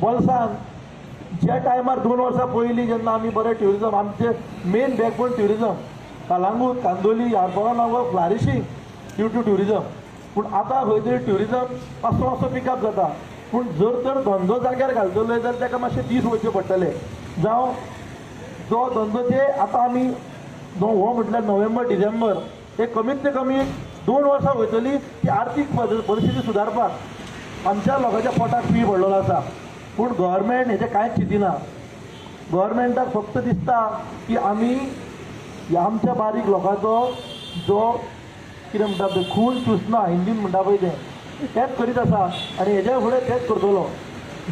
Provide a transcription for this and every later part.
बोल्सान ज्या टायमार 2 वर्सां पयलीं जेन्ना आमी बरें ट्युरिजम, आमचें main backbone tourism, Calangute, Candolim, Arpora were flourishing due to tourism. पूण आतां खंय तरी ट्युरिजम मातसो मातसो पिकअप जाता. पूण जर तर धंदो जाग्यार घालतलो जाल्यार ताका मातशे दीस वयचे पडटले. जावं जो धंदो ते आतां आमी हो म्हटल्यार नोव्हेंबर डिसेंबर हे कमीत ते कमी 2 वर्सां वयतली ती आर्थीक परिस्थिती सुदारपाक. आमच्या लोकांच्या पोटाक पी पडलेलो आसा. पूण गव्हर्मेंट हेजें कांयच चिंतिना. गव्हर्मेंटाक फक्त दिसता की आमी आमच्या बारीक लोकांचो जो कितें म्हणटा पळय खून चुसना, हिंदीन म्हणटा पळय तें, तेंच करीत आसा आनी हेज्या फुडें तेंच करतलो.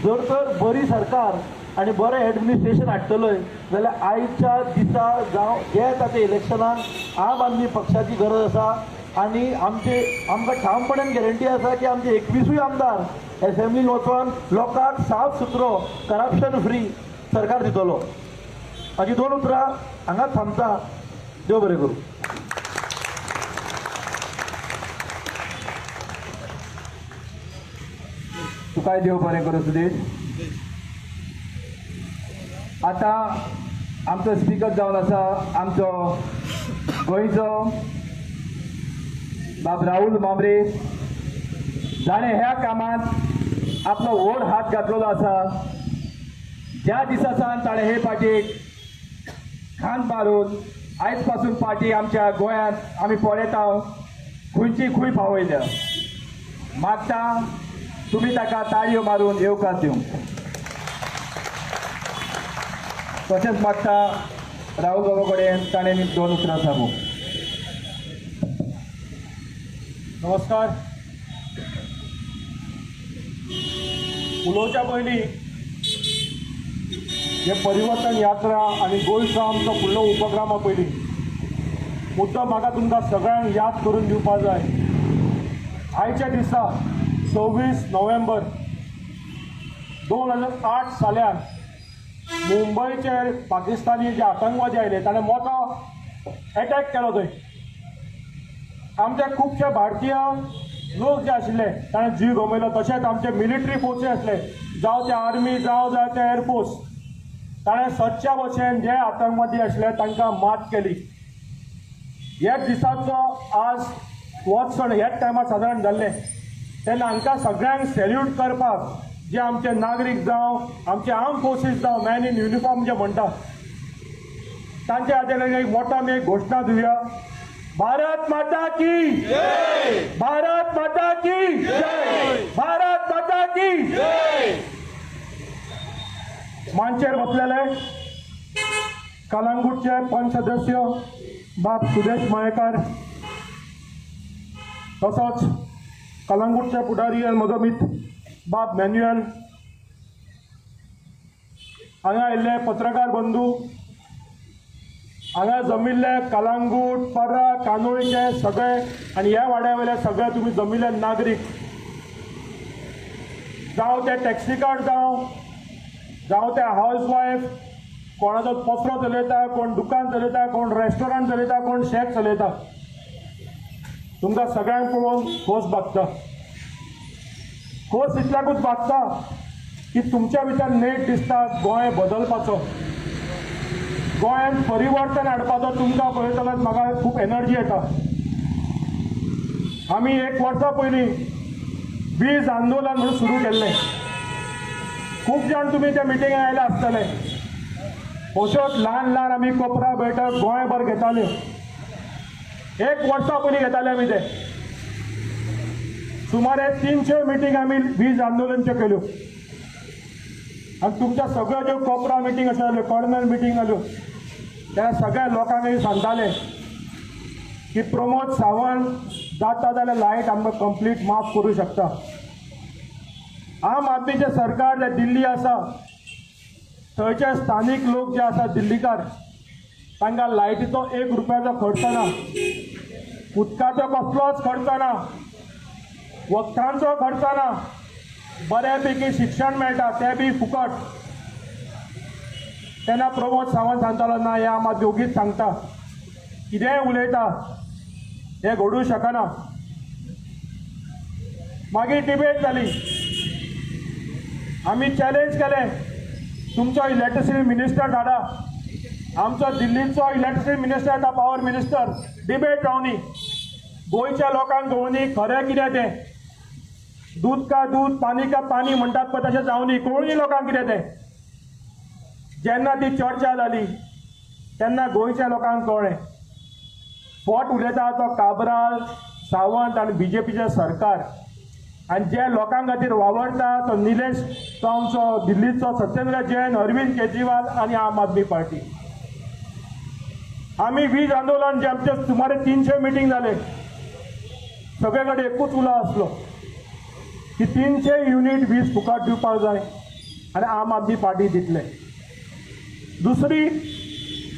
जर तर बरी सरकार आनी बरें एडमिनिस्ट्रेशन हाडटलय जाल्यार आयच्या दिसा जावं जे येता ते इलेक्शनाक आम आदमी पक्षाची गरज आसा. आनी आमचे आमकां ठामपणान गॅरंटी आसा की आमचे 21 आमदार एसेंब्लीन वचोन लोकांक साफ सुथरो करप्शन फ्री सरकार दितलो. म्हाजी 2 उतरां हांगाच थांबता. देव बरें करूं. तुकाय देव बरें करूं सुदेश. आतां आमचो स्पिकर जावन आसा आमचो गोंयचो बाब राहुल मामरे, जाणें ह्या कामांत आपलो व्हड हात घातलेलो आसा. ज्या दिसा सावन ताणें हे पार्टीक खांद मारून आयज पासून पार्टी आमच्या गोंयांत आमी पळयता खंयची खंय पावयल्या. मागता तुमी ताका ताळयो मारून येवकार दिवंक. तशेंच मागता राहुल बाबा कडेन ताणें 2 उतरां सांगू. नमस्कार. उलोवच्या पयलीं हे परिवर्तन यात्रा आनी गोंयचो आमचो फुडलो उपक्रमा पयलीं मुद्दो म्हाका तुमकां सगळ्यांक याद करून दिवपा जाय. आयच्या दिसा 26 नोव्हेंबर 2008 साल्यान मुंबयचे पाकिस्तानी जे आतंकवादी आयले ताणें मोठो एटॅक केलो. थंय आमचे खुबशे भारतीय लोक जे आशिल्ले ताणें जीव गमयलो. तशेंच आमचे मिलिटरी फोर्सूय आसले, जावं ते आर्मी जावं जाय ते एअरफोर्स, ताणें सदच्या भशेन जे आतंकवादी आशिल्ले तांकां मात केली. ह्याच दिसाचो आज होच सण ह्याच टायमार सादारण जाल्ले तेन्ना हांकां सगळ्यांक सॅल्यूट करपाक जे आमचे नागरीक जावं आमचे आर्म फोर्सीस जावं मॅन इन युनिफॉर्म जे म्हणटा तांच्या खातीर एक मोठो आमी एक घोशणा दिवया. भारत माता की जय! भारत माता की जय! भारत माता की जय! मांचेर बसलेले कलांगूटचे पंच सदस्य बाब सुदेश मयेकर, तसोच कलांगूटचे पुढारी आनी म्हजो मित्र बाब मॅन्युएल, हांगा आयिल्ले पत्रकार बंधू, हांगा जमिल्ले कलांगूट, पर्रा, कांदोळीचे सगळे आनी ह्या वाड्या वयले सगळे तुमी जमिल्ले नागरीक, जावं ते टॅक्सीकार जावं, जावं ते हावस वायफ, कोणाचो पसरो चलयता, कोण दुकान चलयता, कोण रेस्टॉरंट चलयता, कोण शॅक चलयता, तुमकां सगळ्यांक पळोवन खोस भागता. खोस इतल्याकूच भागता की तुमच्या भितर नेट दिसता गोंय बदलपाचो, गोंयांत परिवर्तन हाडपाचो. तुमकां पळयतनाच म्हाका खूब एनर्जी येता. आमी 1 वर्सा पयलीं वीज आंदोलन म्हणून सुरू केल्लें. खूब जाण तुमी त्या मिटिंगेक आयले आसतले. अश्योच ल्हान ल्हान आमी कोपरा बैठक गोंयभर घेताल्यो. 1 वर्सा पयलीं घेताले आमी ते. सुमारे 300 मिटींग आमी वीज आंदोलनच्यो केल्यो आनी तुमच्या सगळ्यो ज्यो कोपरा मिटींग अश्यो जाल्यो, कॉर्नर मिटींग जाल्यो, त्या सगळ्या लोकांक सांगताले की प्रमोद सावंत जाता जाल्यार लायट आमकां कंप्लीट माफ करूं शकता. आम आदमीचें सरकार जे दिल्ली आसा थंयचे स्थानीक लोक जे आसा दिल्लीकार, तांकां लायटीचो 1 रुपयाचो खर्च ना, उदकाचो कसलोच खर्च ना, वखदांचो खर्च ना, बऱ्यापैकी शिक्षण मेळटा तें बी फुकट. तेन्ना प्रमोद सावंत सांगतालो ना हे आम आदमी ओगीच सांगता, कितेंय उलयता, हें घडूं शकना. मागीर डिबेट जाली. आमी चॅलेंज केलें, तुमचो इलेक्ट्रिसिटी मिनिस्टर धाडा, आमचो दिल्लीचो इलेक्ट्रिसिटी मिनिस्टर येता, पावर मिनिस्टर, डिबेट जावनी, गोंयच्या लोकांक कळुनी खरें कितें तें. दूध का दूध पानी का पानी म्हणटात पळय तशें जावनी, कळुनी लोकांक कितें तें. जेन्ना ती चर्चा जाली तेन्ना गोंयच्या लोकांक कळ्ळें फट उलयता तो काब्राल, सावंत आनी बीजेपीचें सरकार, आनी जे लोकां खातीर वावरता तो निलेश, तो आमचो दिल्लीचो सत्येंद्र जैन, अरविंद केजरीवाल आनी आम आदमी पार्टी. आमी वीज आंदोलन जे आमचे सुमारे 300 मिटींग जाले, सगळे कडेन एकूच उलो आसलो की 300 युनीट वीज फुकट दिवपाक जाय आनी आम आदमी पार्टी दितले. दुसरी,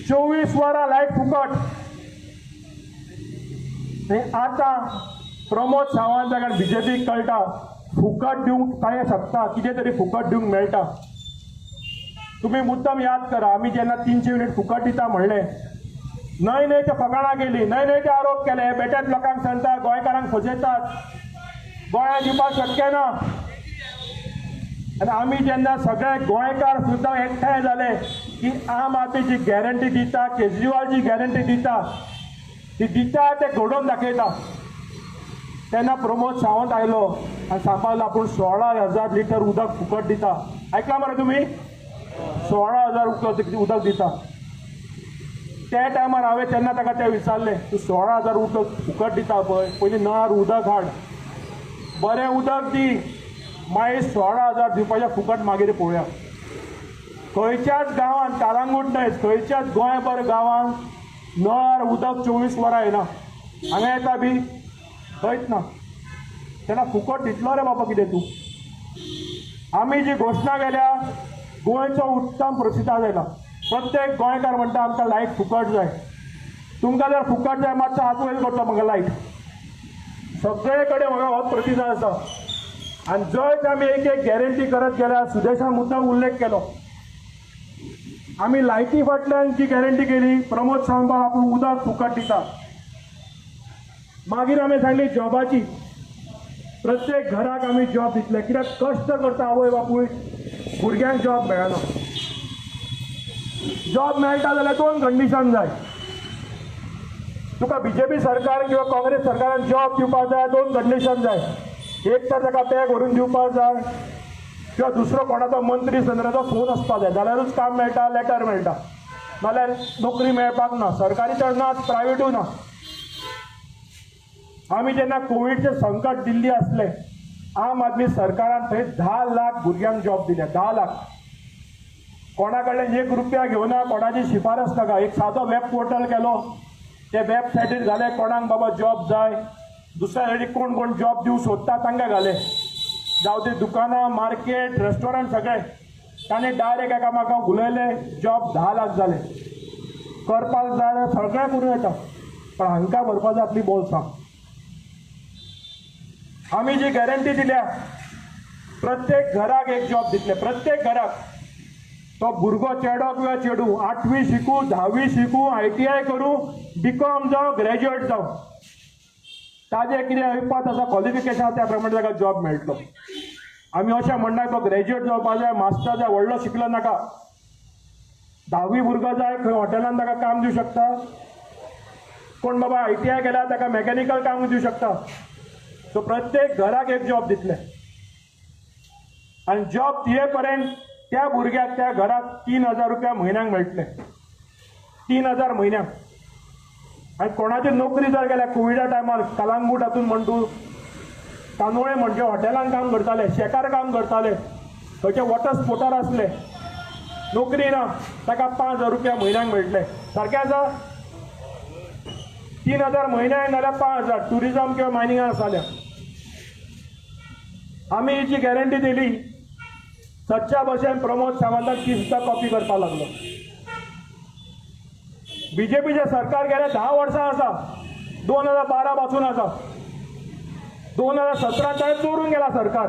24 वरां लायट फुकट. आनी आतां प्रमोद सावंत कारण बीजेपीक कळटा फुकट दिवंक कांय शकता, कितें तरी फुकट दिवंक मेळटा. तुमी मुद्दम याद करा, आमी जेन्ना 300 युनीट फुकट दिता म्हणलें, न्हय न्हय ते फकाणां केली, न्हय न्हय ते आरोप केले, बेठेच लोकांक सांगता, गोंयकारांक फसयतात, गोंयांत दिवपाक शक्य ना. आनी आमी जेन्ना सगळे गोंयकार सुद्दां एकठांय जाले की आम आदमी जी गॅरंटी दिता, केजरीवाल जी गॅरंटी दिता, ती दिता ते घडोवन दाखयता, तेन्ना प्रमोद सावंत आयलो आनी सांगपाक लागलो आपूण 16,000 लिटर उदक फुकट दिता. आयकलां मरे तुमी? 16,000 उदक दिता. त्या टायमार हांवें तेन्ना ताका तें विचारलें, तूं 16,000 उदक फुकट दिता पळय, पयलीं नळार उदक हाड, बरें उदक दी, मागीर 16,000 दिवपाचें फुकट मागीर पळोवया. खंयच्याच गांवांत, कालांगूट न्हय, खंयच्याच गोंयभर गांवांत नळार उदक 24 वरां येना. हांगा येता बी खंयच ना. तेन्ना फुकट दितलो रे बाबा कितें तूं? आमी जी घोशणा केल्या, गोंयचो उत्तम प्रतिसाद आयला. प्रत्येक गोंयकार म्हणटा आमकां लायट फुकट जाय. तुमकां जर फुकट जाय मातसो हात वयर करचो म्हाका लायट. सगळे कडेन म्हाका होच प्रतिसाद आसा. आनी जंय आमी एक एक गॅरंटी करत गेल्या, सुदेशान मुद्दम उल्लेख केलो, आमी लायटी फाटल्यान जी गॅरंटी केली, प्रमोद सावंत आपूण उदक फुकट दिता. मागीर आमी सांगली जॉबाची, प्रत्येक घराक आमी जॉब दितले. कित्याक कश्ट करता आवय बापूय, भुरग्यांक जॉब मेळना. जॉब मेळटा जाल्यार 2 कंडिशन जाय तुका. बीजेपी सरकार किंवा काँग्रेस सरकारान जॉब दिवपाक जाय, 2 कंडिशन जाय. एक तर ताका बॅग व्हरून दिवपाक जाय किंवा दुसरो कोणाचो मंत्री संत्र्याचो फोन आसपाक जाय, जाल्यारूच काम मेळटा, लेटर मेळटा, नाल्यार नोकरी मेळपाक ना. सरकारी तर नाच, प्रायवेटूय ना. आमी जेन्ना कोविडचें संकट दिल्ली आसलें, आम आदमी सरकारान थंय 10 लाख भुरग्यांक जॉब दिल्या. 10 लाख. कोणा कडल्यान 1 रुपया घेवना, कोणाची शिफारस नाका. एक सादो वेब पोर्टल केलो, ते वेबसायटीर घाले कोणाक बाबा जॉब जाय, दुसऱ्या सायडीक कोण कोण जॉब दिवंक सोदता तांकां घाले, जावं ते दुकानां, मार्केट, रेस्टॉरंट सगळे. ताणें डायरेक्ट एकामेकांक उलयले, जॉब 10 लाख जाले. करपाक जाय जाल्यार सगळें करूं येता, पण हांकां भरपा जाय आपली बोल्सां. आमी जी गॅरंटी दिल्या, प्रत्येक घराक एक जॉब दितले. प्रत्येक घराक, तो भुरगो चेडो किंवा चेडूं, 8वी शिकूं, 10वी शिकूं, ITI करूं, बीकॉम जावं, ग्रॅज्युएट जावं, ताजें कितें ऐपत आसा, क्वॉलिफिकेशन, त्या प्रमाणे ताका जॉब मेळटलो. आमी अशें म्हणना तो ग्रॅज्युएट जावपा जाय, मास्टर जाय, व्हडलो शिकलो नाका. 10वी भुरगो जाय, खंय हॉटेलान ताका काम दिवं शकता. कोण बाबा ITI केल्या ताका मॅकॅनिकल काम दिवं शकता. सो प्रत्येक घराक एक जॉब दितले आनी जॉब दिये पर्यंत त्या भुरग्याक, त्या घराक 3,000 रुपया म्हयन्याक मेळटले, 3,000 म्हयन्याक. आनी कोणाची नोकरी जर गेल्या कोविडा टायमार, कलांगूट हातून म्हण तूं, कांदोळे म्हणजे हॉटेलान काम करताले, शेकार काम करताले, खंयचे वॉटर स्पोर्टार आसले, नोकरी ना, ताका 5,000 रुपया म्हयन्याक मेळटले. सारकें आसा? 3,000 म्हयन्याक नाल्यार 5,000 ट्युरिजम किंवा मायनिंगान आसा. आमी ही जी गॅरंटी दिली, सदच्या भशेन प्रमोद सावंतान ती सुद्दां कॉपी करपाक लागलो. बीजेपीचें सरकार गेल्या 10 वर्सां आसा, 2012 पासून आसा. 2017 ताणें चोरून गेला सरकार,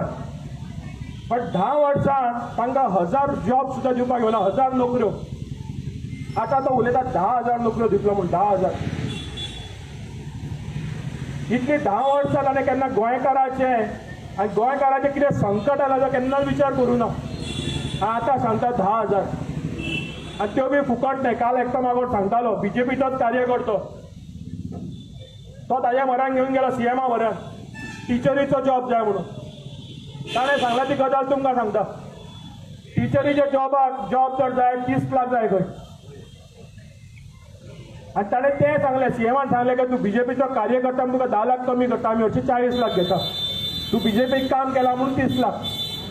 पण 10 वर्सां तांकां 1,000 जॉब सुद्दां दिवपाक येवना, 1,000 नोकऱ्यो. आतां तो उलयता 10,000 नोकऱ्यो दितलो म्हूण. 10,000 इतली 10 वर्सां ताणें केन्ना गोंयकाराचें आनी गोंयकाराचें कितें संकट आयलां तो केन्नाच विचार करूं ना. आतां सांगता 10,000 आनी त्यो बी फुकट न्हय. काल एकटो मागोर सांगतालो बीजेपीचोच कार्यकर्तो, तो ताज्या म्हऱ्यान घेवन गेलो सीएमा म्हऱ्यान, टिचरीचो जॉब जाय म्हणून. ताणें सांगला ती गजाल तुमकां सांगता. टिचरीच्या जॉबाक जॉब जर जाय 30 लाख जाय खंय. आनी ताणें तें सांगलें, सीएमान सांगलें की तूं बीजेपीचो कार्यकर्ता तुका 10 लाख कमी करता, आमी हरशीं 40 लाख घेता, तूं बीजेपीक काम केलां म्हणून 30 लाख.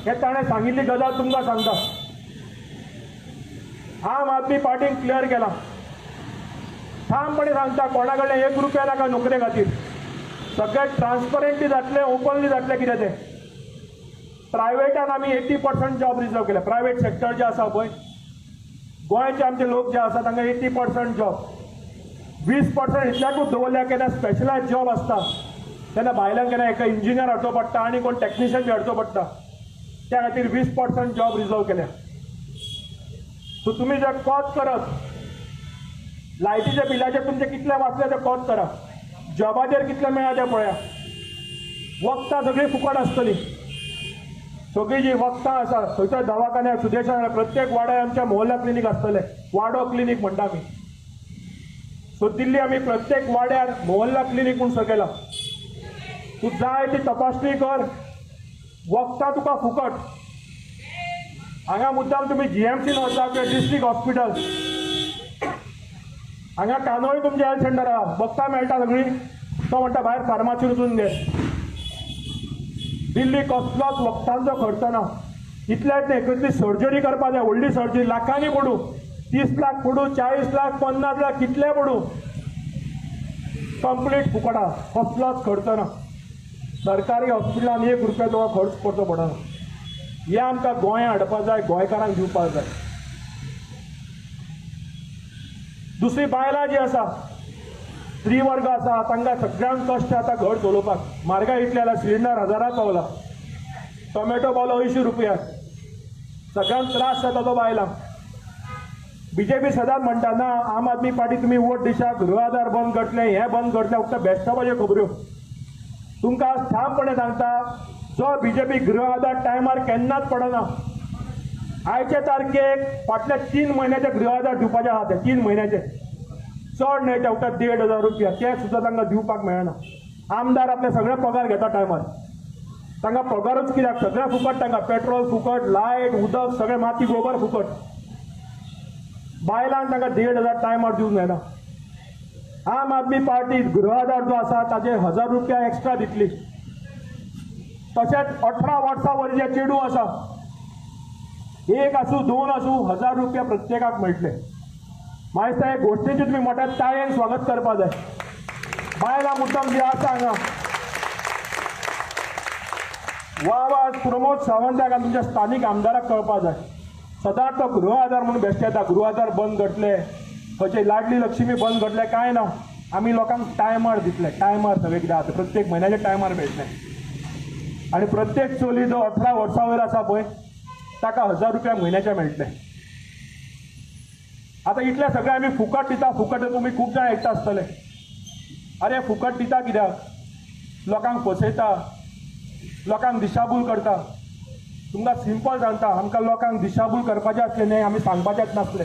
हें ताणें सांगिल्ली गजाल तुमकां सांगता. आम आदमी पार्टीन क्लियर केलां, ठामपणे सांगता, कोणा कडल्यान 1 रुपया नाका नोकरे खातीर. सगळें ट्रान्सपरंटली जातलें, ओपनली जातलें. कितें तें प्रायवेटान आमी 80% जॉब रिजर्व केले. प्रायवेट सेक्टर जे आसा पळय, गोंयचे आमचे लोक जे आसा तांकां 80% जॉब, 20% इतल्याकूच दवरल्या. केन्ना स्पेशलायज जॉब आसता तेन्ना भायल्यान केन्ना एका इंजिनियर हाडचो पडटा आनी कोण टॅक्निशियन बी हाडचो पडटा, त्या खातीर 20% जॉब रिजर्व केल्या. सो तुमी जर कॉत करत, लायटीच्या बिलाचेर तुमचे कितले वाचले ते कॉत करा, जॉबाचेर कितले मेळ्ळा ते पळया. वखदां सगळीं फुकट आसतलीं, सगळीं जी वखदां आसा खंयच्या दवाखान्याक सुदेशान प्रत्येक वाड्यार आमच्या मोहल्ला क्लिनीक आसतलें, वाडो क्लिनीक म्हणटा आमी. सो दिल्ली आमी प्रत्येक वाड्यार मोहल्ला क्लिनीक म्हूण केला. तूं जाय ती तपासणी कर, वखदां तुका फुकट. हांगा मुद्दाम तुमी जीएमसीन वचा किंवा डिस्ट्रिक्ट हॉस्पिटल, हांगा कानोळी तुमचें हेल्थ सेंटर आहा, वखदां मेळटा सगळीं. तो म्हणटा भायर फार्मासीन वचून घे. दिल्ली कसलोच वखदांचो खर्च ना. इतलेंच न्हय, कसली सर्जरी करपा जाय, व्हडली सर्जरी लाखांनी पडूं, 30 लाख पडूं, 40 लाख, 50 लाख, कितले पडूं, कंप्लीट फुकट आहा, कसलोच खर्च ना. सरकारी हॉस्पिटलान 1 रुपया तुका खर्च करचो पडना. हें आमकां गोंया हाडपा जाय, गोंयकारांक दिवपाक जाय. दुसरी बायलां जी आसा, स्त्री वर्ग आसा, तांकां सगळ्यांक कश्ट जाता घर चलोवपाक. म्हारगाय इतली जाल्या, सिलिंडर 1000 पावला, टोमॅटो पावलो 80 रुपया, सगळ्यांक त्रास जाता तो बायलांक. बीजेपी सदांच म्हणटा ना आम आदमी पार्टी तुमी वोट दिशा, गृह आधार बंद करतले, हें बंद करतले, फक्त बेश्टापाच्यो खबऱ्यो. तुमकां आज ठामपणे सांगता, जो बीजेपी गृह आधार टायमार केन्नाच पडना. आयचे तारखेक फाटल्या 3 म्हयन्याचे गृह आधार दिवपाचे आहा, ते 3 म्हयन्याचे चड न्हय, ते फक्त 1500 रुपया, ते सुद्दां तांकां दिवपाक मेळना. आमदार आपले सगळे पगार घेता टायमार, तांकां पगारूच कित्याक, सगळें फुकट तांकां, पेट्रोल फुकट, लायट, उदक सगळें, माती गोबर फुकट. बायलांक तांकां 1500 टायमार दिवंक जायना. आम आदमी पार्टी गृह आधार जो आसा ताजे 1000 रुपया एक्स्ट्रा दितली. तशेंच 18 वर्सां वयर जे चेडूं आसा, 1 आसूं 2 आसूं, 1000 रुपया प्रत्येकाक मेळटले. मागीर हे गोश्टीचें तुमी मोठ्या ताळयेन स्वागत करपा जाय. बायलां मुद्दम जी आसा हांगा, वा वा प्रमोद सावंताक आनी तुमच्या स्थानीक आमदाराक कळपा जाय. सदांच तो गृह आधार म्हणून बेश्टे येता, गृह आधार बंद करतले, खंयचे लाडली लक्ष्मी बंद करतले, कांय ना. आमी लोकांक टायमार दितले, टायमार सगळें कितें आसा प्रत्येक म्हयन्याचे टायमार मेळटलें. आनी प्रत्येक चली जो 18 वर्सां वयर आसा पळय ताका 1000 रुपया म्हयन्याचे मेळटले. आतां इतलें सगळें आमी फुकट दिता, फुकट तुमी खूब जाण आयकता आसतले. अरे फुकट दिता कित्याक? लोकांक फसयता, लोकांक दिशाभूल करता. तुमकां सिंपल सांगता, आमकां लोकांक दिशाभूल करपाचें आसलें न्हय, आमी सांगपाचेंच नासलें.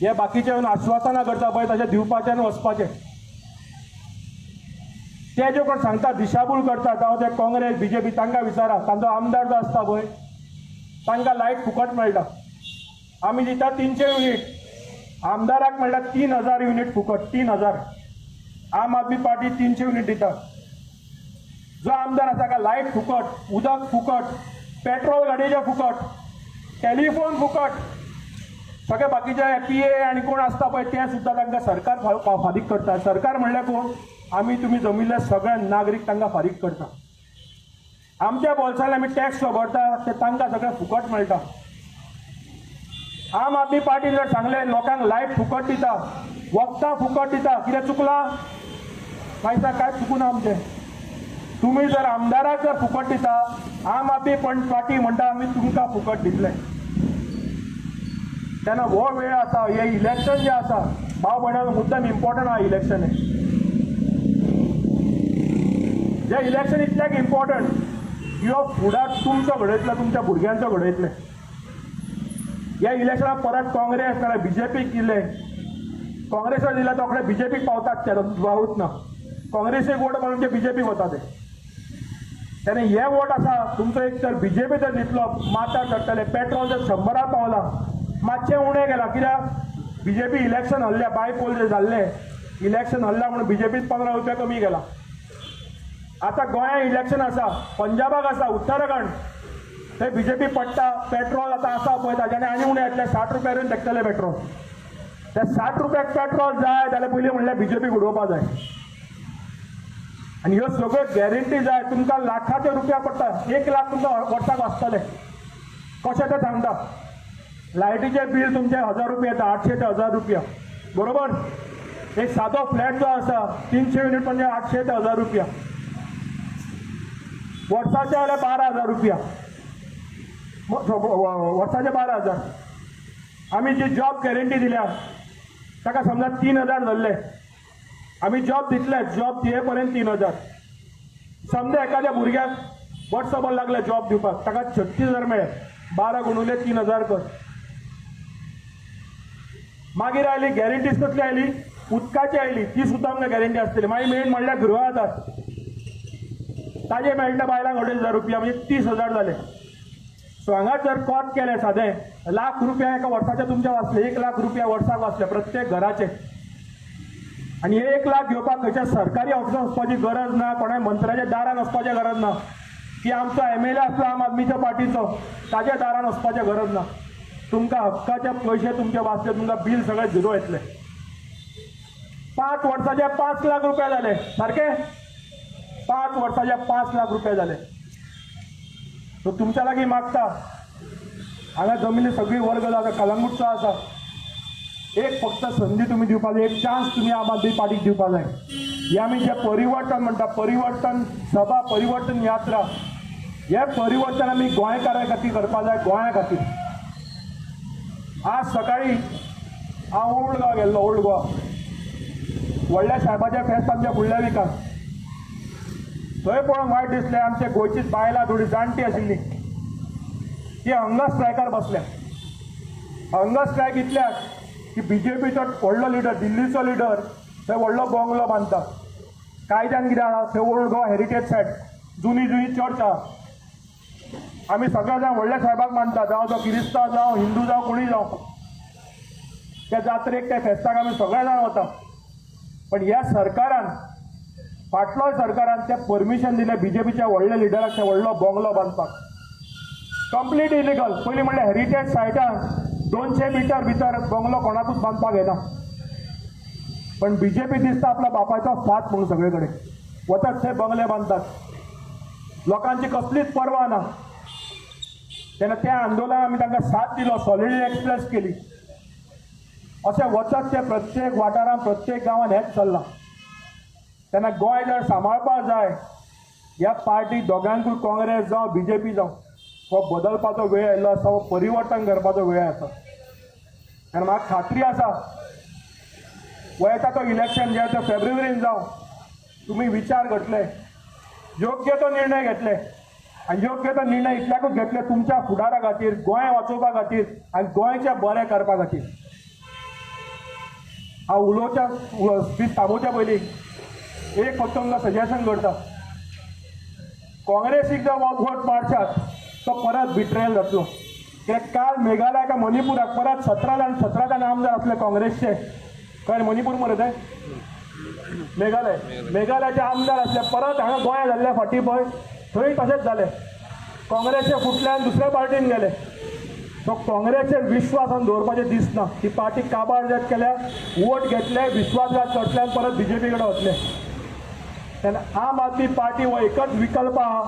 हे बाकीचे येवन आश्वासनां करता पळय, तशें दिवपाचें आनी वचपाचें. ते जे कोण सांगता दिशाभूल करता, जावं ते काँग्रेस बीजेपी, तांकां विचारा, तांचो आमदार जो आसता पळय तांकां लायट फुकट मेळटा. आमी दिता 300 युनीट, आमदाराक मेळटा 3000 युनीट फुकट, 3000. आम आदमी पार्टी 300 युनीट दिता. जो आमदार आसा ताका लायट फुकट, उदक फुकट, पेट्रोल गाडयेचें फुकट, टेलिफोन फुकट, सगळे बाकीचे पी ए आनी कोण आसता पळय ते सुद्दां तांकां सरकार फारीक करता. सरकार म्हणल्यार कोण? आमी तुमी जमिल्ले सगळे नागरीक तांकां फारीक करता. आमच्या बोल्सांनी आमी टॅक्स भरता ते तांकां सगळें फुकट मेळटा. आम आदमी पार्टी जर सांगलें लोकांक लायट फुकट दिता, वखदां फुकट दिता, कितें चुकलां? मागीर कांय चुकूना आमचें. तुमी जर आमदाराक जर फुकट दिता, आम आदमी पार्टी म्हणटा आमी तुमकां फुकट दितले. तेन्ना हो वेळ आसा, हे इलेक्शन जें आसा भाव भयणांनो, मुद्दम इम्पॉर्टंट आहा इलेक्शन. हें इलेक्शन इतल्याक इम्पॉर्टंट, किंवा फुडार तुमचो घडयतलो, तुमच्या भुरग्यांचो घडयतले. ह्या इलेक्शनाक परत काँग्रेस नाल्यार बीजेपीक दिले, काँग्रेसाक दिल्या तोकडे बीजेपीक पावतात ते, दुबावूच ना. काँग्रेसीक वोट मारून ते बीजेपीक वता ते. तेन्ना हे वोट आसा तुमचो, एक तर बीजेपी जर दितलो माथ्यार चडटले. पेट्रोल जर 100 पावला, मातशें उणें गेलां कित्याक बीजेपी इलेक्शन हरल्या, बाय पोल जे जाल्ले इलेक्शन हरला म्हणून बीजेपीन 15 रुपया कमी केला. आतां गोंयांत इलेक्शन आसा, पंजाबाक आसा, उत्तराखंड, थंय बीजेपी पडटा. पेट्रोल आतां आसा पळय ताज्याने आनी उणें येतलें, 60 रुपयारून तेकतलें पेट्रोल. त्या 60 रुपयाक पेट्रोल जाय जाल्यार पयलीं म्हणल्यार बीजेपीक उडोवपा जाय. आनी ह्यो सगळ्यो गॅरंटी जाय तुमकां, लाखाचे रुपया पडटा, 1 लाख तुमकां वर्साक वाचतले. कशें तें सांगता. लायटीचें बील तुमचें 1000 रुपया येता, 800 ते 1000 रुपया, बरोबर. एक सादो फ्लॅट जो आसा 300 युनीट म्हणजे 800 ते 1000 रुपया, वर्साचे जाल्यार 12,000 रुपया, वर्साचे 12,000. आमी जी जॉब गॅरंटी दिल्या ताका समजा 3,000 धरले, आमी जॉब दितले, जॉब दिये पर्यंत 3,000. समजा एखाद्या भुरग्याक वर्सभर लागलें जॉब दिवपाक, ताका 36,000 मेळ्ळे, 12 गुणुले 3,000 कर. मागीर आयली गॅरंटीज, कसली आयली? उदकाची आयली, ती सुद्दां आमकां गॅरंटी आसतली. मागीर मेन म्हणल्यार गृह आधार, ताजे मेळटा बायलांक 2,500 रुपया, म्हणजे 30,000 जाले. सो हांगा जर कोत केलें सादें, लाख रुपया एका वर्साचे तुमचे वाचले, 1 लाख रुपया वर्साक वाचले प्रत्येक घराचे. आनी हे 1 लाख घेवपाक खंयच्या सरकारी ऑफिसांत वचपाची गरज ना, कोणाय मंत्र्याच्या दारान वचपाची गरज ना, की आमचो एमएलए आसलो आम आदमीच्या पार्टीचो ताज्या दारान वचपाची गरज ना. तुमकां हक्काचे पयशे तुमचे वाचले, तुमकां बील सगळें झिरो येतलें. 5 वर्साचे 5 लाख रुपया जाले, सारके 5 वर्साचे 5 लाख रुपया जाले. सो तुमच्या लागीं मागता, हांगा जमिनी सगळी वर्ग आसा, कलंगूटचो आसा, एक फक्त संदी तुमी दिवपा जाय, एक चान्स तुमी आम आदमी पार्टीक दिवपा जाय. हे आमी जे परिवर्तन म्हणटा, परिवर्तन सभा, परिवर्तन यात्रा, हे परिवर्तन आमी गोंयकारां खातीर करपा जाय, गोंया खातीर. आज सकाळी हांव ओल्ड गोवा गेल्लो, ओल्ड गोवा व्हडल्या साहेबाच्या फेस्त आमच्या फुडल्या विकान, थंय पळोवंक वायट दिसलें. आमच्या गोंयचीच बायलां थोडी जाणटी आशिल्ली, ती हंगर स्ट्रायकार बसल्या. हंगर स्ट्रायक इतल्याक की बीजेपीचो व्हडलो लिडर, दिल्लीचो लिडर थंय व्हडलो बंगलो बांदता. कायद्यान कितें आहा, थंय ओल्ड गोवा हेरिटेज सायट, जुनी जुनी चर्च आहा. आमी सगळे जाण व्हडल्या साहेबाक मानता, जावं तो किरिस्तांव जावं, हिंदू जावं, कोणूय जावं, त्या जात्रेक त्या फेस्ताक आमी सगळे जाण वता. पण ह्या सरकारान, फाटलो सरकारान ते परमिशन दिलें बीजेपीच्या व्हडल्या लिडराक ते व्हडलो बंगलो बांदपाक, कंप्लीट इलिगल. पयलीं म्हणल्यार हेरिटेज सायटान 200 मिटर भितर बंगलो कोणाकूच बांदपाक येना, पण बीजेपी दिसता आपल्या बापायचो फात म्हणून सगळे कडेन वतात थंय बंगले बांदतात, लोकांची कसलीच पर्वा ना. तेन्ना त्या आंदोलनात आमी तांकां साथ दिलो, सॉलिडिटी एक्सप्रेस केली. अशें वचत ते प्रत्येक वाठारांत, प्रत्येक गांवांत हेंच चल्लां. तेन्ना गोंय जर सांबाळपाक जाय, ह्या पार्टी दोगांकूय, काँग्रेस जावं बीजेपी जावं, हो बदलपाचो वेळ आयिल्लो आसा, हो परिवर्तन करपाचो वेळ आसा. कारण म्हाका खात्री आसा, वयता तो इलेक्शन जे आसा फेब्रुवारीन जावं, तुमी विचार घेतले, योग्य तो निर्णय घेतले, आनी योग्य तो निर्णय इतल्याकूच घेतले तुमच्या फुडारा खातीर, गोंय वाचोवपा खातीर आनी गोंयचें बरें करपा खातीर. हांव उलोवच्या स्पीच थांबोवच्या पयलीं एक फक्त तुमकां सजेशन करता. काँग्रेसीक जर वोट मारशात तो परत बिट्रेयल जातलो, कित्याक काल मेघालय का मणिपुराक परत 17 जाण, 17 जाण आमदार आसले काँग्रेसचे. कळ्ळें? मणिपूर मरे ते, मेघालय, मेघालयाचे आमदार आसले. परत हांगा गोंया जाल्ले फाटीं पळय, थंय तशेंच जालें, काँग्रेसचे फुटल्यान दुसऱ्या पार्टीन गेले. सो काँग्रेसचेर विश्वासान दवरपाचें दिसना. ती पार्टी काबार जात केल्या, वोट घेतले, विश्वासघात करतले आनी परत बीजेपी कडेन वतले. तेन्ना आम आदमी पार्टी हो एकच विकल्प आहा,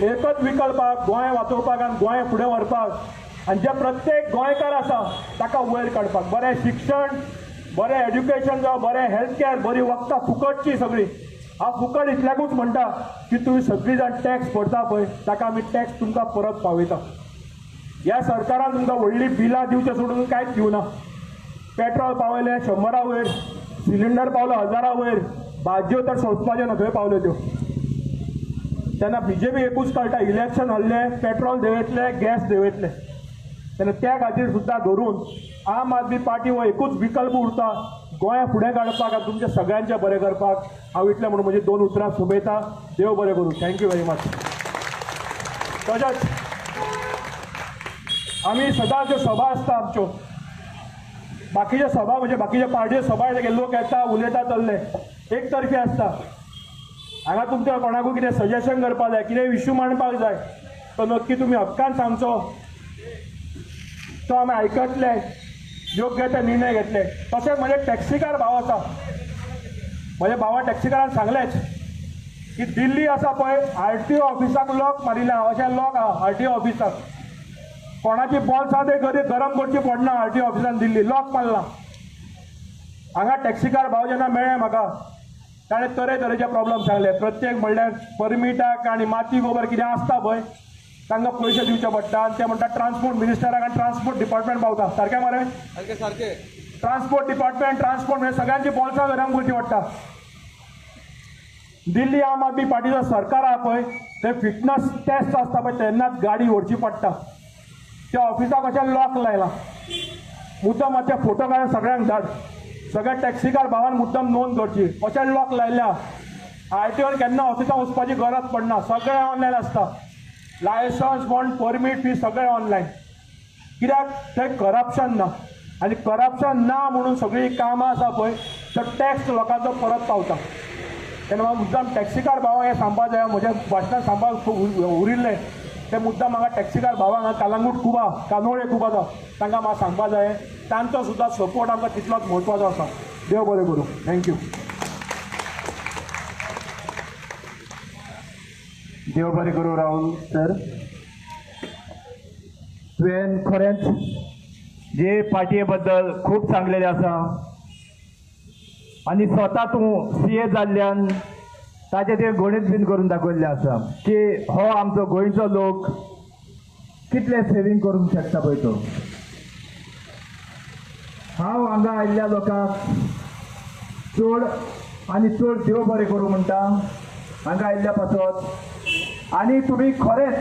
एकच विकल्प आहा गोंय वाचोवपाक आनी गोंय फुडें व्हरपाक, आनी जे प्रत्येक गोंयकार आसा ताका वयर काडपाक. बरें शिक्षण, बरें एज्युकेशन जावं, बरें हेल्थ केअर, बरी वखदां फुकटची सगळीं. हांव फुकट इतल्याकूच म्हणटा की तुमी सगळीं जाण टॅक्स भरता पळय, ताका आमी टॅक्स तुमकां परत पावयता. ह्या सरकारान तुमकां व्हडलीं बिलां दिवचें सोडून कांयच दिवना. पेट्रोल पावयलें 100 वयर, सिलिंडर पावलो 1000 वयर, भाजयो तर सोंसपाच्यो ना थंय पावल्यो त्यो. तेन्ना बीजेपी एकूच कळटा, इलेक्शन हरले, पेट्रोल देंवयतले, गॅस देंवयतले. तेन्ना त्या खातीर सुद्दां धरून आम आदमी पार्टी हो एकूच विकल्प उरता गोंया फुडें काडपाक आनी तुमच्या सगळ्यांचें बरें करपाक. हांव इतलें म्हणून म्हजी दोन उतरां सोंपयता. देव बरें करूं. Thank you very much. तशेंच आमी सदांच ज्यो सभा आसता आमच्यो, बाकीच्यो सभा म्हणजे बाकीच्या पार्टीच्यो सभा येता, लोक येता, उलयता, चल्ले, एक तर्फी आसता. हांगा तुमच्या कोणाकूय कितें सजेशन करपाक जाय, कितें इश्यू मांडपाक जाय, तो नक्की तुमी हक्कान सांगचो, तो आमी आयकतले, योग्य ते निर्णय घेतले. तशेंच म्हजे टॅक्सीकार भाव आसा, म्हज्या भावा टॅक्सीकारान सांगलेंच की दिल्ली आसा पळय, आरटीओ ऑफिसाक लॉक मारिल्लें आहा, अशें लॉक आहा आरटीओ ऑफिसाक. कोणाची बॉल्सां ते गरम करची पडना. आरटीओ ऑफिसान दिल्ली लॉक मारला. हांगा टॅक्सीकार भाव जेन्ना मेळ्ळे म्हाका, ताणें तरेतरेचे प्रॉब्लम सांगले. प्रत्येक म्हणल्यार परमिटाक आनी माती गोबर कितें आसता पळय, तांकां पयशे दिवचे पडटा. आनी ते म्हणटा ट्रान्सपोर्ट मिनिस्टराक आनी ट्रान्सपोर्ट डिपार्टमेंट पावता. सारकें मरे? सारकें सारकें. ट्रान्सपोर्ट डिपार्टमेंट, ट्रान्सपोर्ट म्हणजे सगळ्यांची बॉल्सां गरम करची पडटा. दिल्ली आम आदमी पार्टीचो सरकार आहा पळय, ते फिटनस टेस्ट आसता पळय, तेन्नाच गाडी व्हरची पडटा. त्या ऑफिसाक अशें लॉक लायला. मुद्दम मातशे फोटो काडून सगळ्यांक धाड. सगळ्या टॅक्सीकार भावान मुद्दम नोंद करची. अशें लॉक लायल्या. आरटीओन केन्ना ऑफिसाक वचपाची गरज पडना, सगळें ऑनलायन आसता. लायसन्स म्हण, परमीट फी सगळें ऑनलायन. कित्याक थंय करप्शन ना, आनी करप्शन ना म्हणून सगळीं कामां आसा पळय, तो टॅक्स लोकांचो परत पावता. तेन्ना म्हाका मुद्दाम टॅक्सीकार भावांक हें सांगपा जाय. म्हज्या भाशणान सांगपाक उरिल्लें तें मुद्दाम म्हाका टॅक्सीकार भावांक, कालांगूट खूब आहा, कानोळे खूब आसा, तांकां म्हाका सांगपा जाय. तांचो सुद्दां सपोर्ट आमकां तितलोच म्हत्वाचो आसा. देव बरें करूं. Thank you. देव बरें करूं राहुल सर. तुवें खरेंच जे पार्टीये बद्दल खूब सांगलेलें आसा आनी स्वता तूं सीए जाल्ल्यान ताजें तुवें गणीत बीन करून दाखयल्लें आसा की हो आमचो गोंयचो लोक कितले सेवींग करूंक शकता पळय तो. हांव हांगा आयिल्ल्या लोकांक चड आनी चड देव बरें करूं म्हणटा हांगा आयिल्ल्या पासत. आनी तुमी खरेंच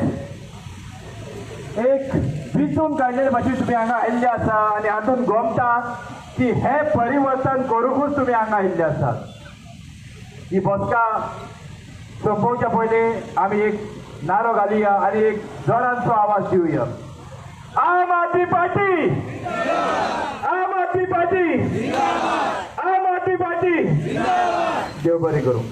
एक विंचून काडलेले भाशेन तुमी हांगा आयिल्ले आसा आनी हातूंत गोमता की हें परिवर्तन करूंकूच तुमी हांगा आयिल्ले आसात. ही बसका सोंपोवच्या पयलीं आमी एक नारो घालुया आनी एक जणांचो आवाज दिवया. आम आदमी पार्टी, आम आदमी पार्टी, आम आदमी पार्टी. देव बरें करूं.